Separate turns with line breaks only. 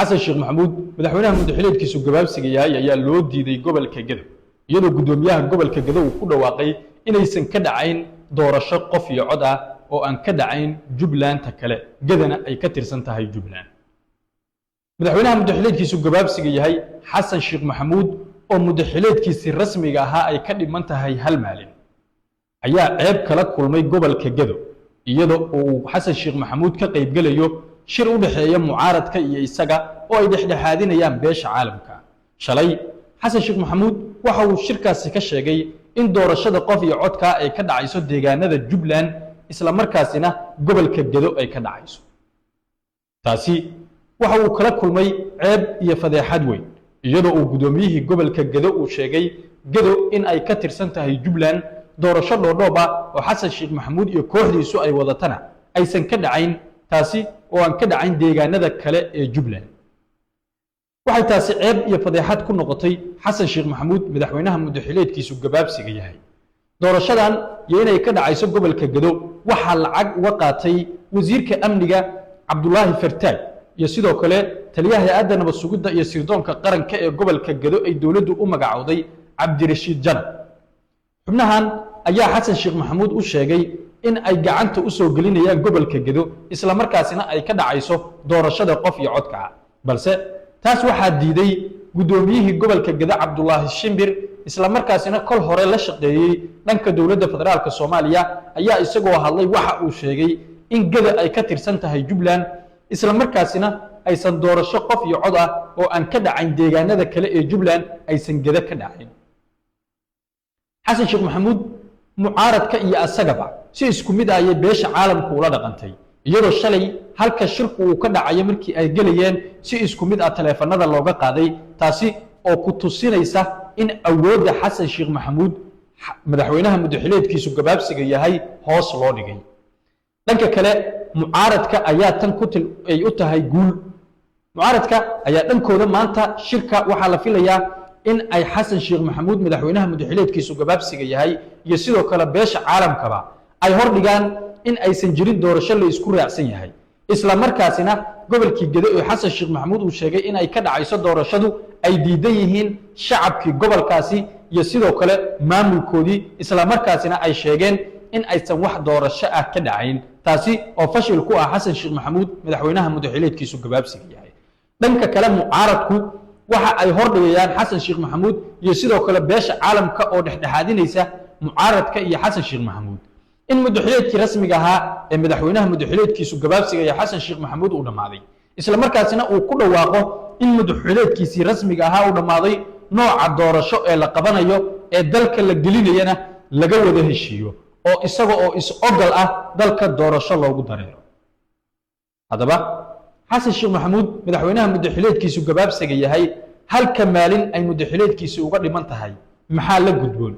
Xasan Sheekh Maxamuud, madaxweynaha muddaxileedkiisu gabaabsiga yahay, ayaa loo diiday gobolka Gedo, iyadoo guddoomiyaha gobolka Gedo uu ku dhawaaqay inaysan ka dhacayn doorasho qof iyo cod ah oo aan ka dhacayn Jubbalandta kale, Gedana ay ka tirsan tahay Jubbaland. Madaxweynaha muddaxileedkiisu gabaabsiga yahay Xasan Sheekh Maxamuud, oo muddaxileedkiisii rasmiga ahaa ay ka dhiman tahay hal maalin, ayaa ceeb kala kulmay gobolka Gedo, iyadoo uu Xasan Sheekh Maxamuud ka qaybgelayo shir u dhexeeya mucaaradka iyo isaga oo ay dhexdhexaadinayaan beesha caalamka. Shalay Xasan Sheekh Maxamuud waxa uu shirkaasi ka sheegay in doorashada qof iyo codkaa ay ka dhacayso deegaanada Jubbaland, isla markaasina gobolka Gedo ay ka dhacayso. Taasi waxa uu kala kulmay ceeb iyo fadeexad weyn, iyadoo uu guddoomiyihii gobolka Gedo uu sheegay Gedo in ay ka tirsan tahay Jubbaland, doorasho dhoodhoob ah oo Xasan Sheekh Maxamuud iyo kooxdiisu ay wadatana aysan ka dhacayn, taasi oo aan ka dhacayn deegaanada kale ee Jubbaland. Waxay taasi ceeb iyo fadeexad ku noqotay Xasan Sheekh Maxamuud, madaxweynaha muddaxileedkiisu gabaabsiga yahay. Doorashadan iyo inay ka dhacayso gobolka Gedo waxaa lacag uga qaatay wasiirka amniga Cabdulaahi Fartaag iyo sidoo kale taliyaha hay-adda nabad sugidda iyo sirdoonka qaranka ee gobolka Gedo ay dowladdu u magacowday, Cabdirashiid Janan. Xubnahan ayaa Xasan Sheekh Maxamuud u sheegay in ay gacanta u soo gelinayaan gobolka Gedo, isla markaasina ay ka dhacayso doorashada qof iyo codka ah, balse taas waxaa diiday guddoomiyihii gobolka Gedo, Cabdulaahi Shimbir, isla markaasina kol hore la shaqeeyey dhanka dowladda federaalka Soomaaliya. Ayaa isagoo hadlay waxa uu sheegay in Gedo ay ka tirsan tahay Jubbaland, isla markaasina aysan doorasho qof iyo cod ah oo aan ka dhacayn deegaanada kale ee Jubbaland aysan Gedo ka dhacayn. Xasan Sheekh Maxamuud mucaaradka iyo asagaba si isku mid ah ayay beesha caalamku ula dhaqantay, iyadoo shalay halka shirku uu ka dhacayo markii ay gelayeen si isku mid ah taleefanada looga qaaday, taasi oo ku tusinaysa in awoodda Xasan Sheekh Maxamuud, madaxweynaha muddaxileedkiisu gabaabsiga yahay, hoos loo dhigay. Dhanka kale mucaaradka ayaa tan ku til ay u tahay guul. Mucaaradka ayaa dhankooda maanta shirka waxaa la filayaa in ay Xasan Sheekh Maxamuud, madaxweynaha muddaxileedkiisu gabaabsiga yahay, iyo sidoo kale beesha caalamkaba ay hordhigaan in aysan jirin doorasho la isku raacsan yahay, isla markaasina gobolkii Gedo ee Xasan Sheekh Maxamuud uu sheegay in ay ka dhacayso doorashadu ay diidan yihiin shacabkii gobolkaasi iyo sidoo kale maamulkoodii, isla markaasina ay sheegeen in aysan wax doorasho ah ka dhacayn, taasi oo fashil ku ah Xasan Sheekh Maxamuud, madaxweynaha muddaxileedkiisu gabaabsiga yahay. Dhanka kale mucaaradku waxa ay hordhigayaan Xasan Sheekh Maxamuud iyo sidoo kale beesha caalamka oo dhexdhexaadinaysa mucaaradka iyo Xasan Sheekh Maxamuud in muddaxileedkii rasmiga ahaa ee madaxweynaha muddaxileedkiisu gabaabsiga iyo Xasan Sheekh Maxamuud uu dhammaaday, isla markaasina uu ku dhawaaqo in muddaxileedkiisii rasmiga ahaa uu dhammaaday, nooca doorasho ee la qabanayo ee dalka la gelinayana laga wada heshiiyo oo isaga oo is-ogol ah dalka doorasho loogu dareero. Haddaba Xasan Sheekh Maxamuud, madaxweynaha muddaxileedkiisu gabaabsiga yahay, halka maalin ay muddaxileedkiisi uga dhiman tahay, maxaa la gudboon?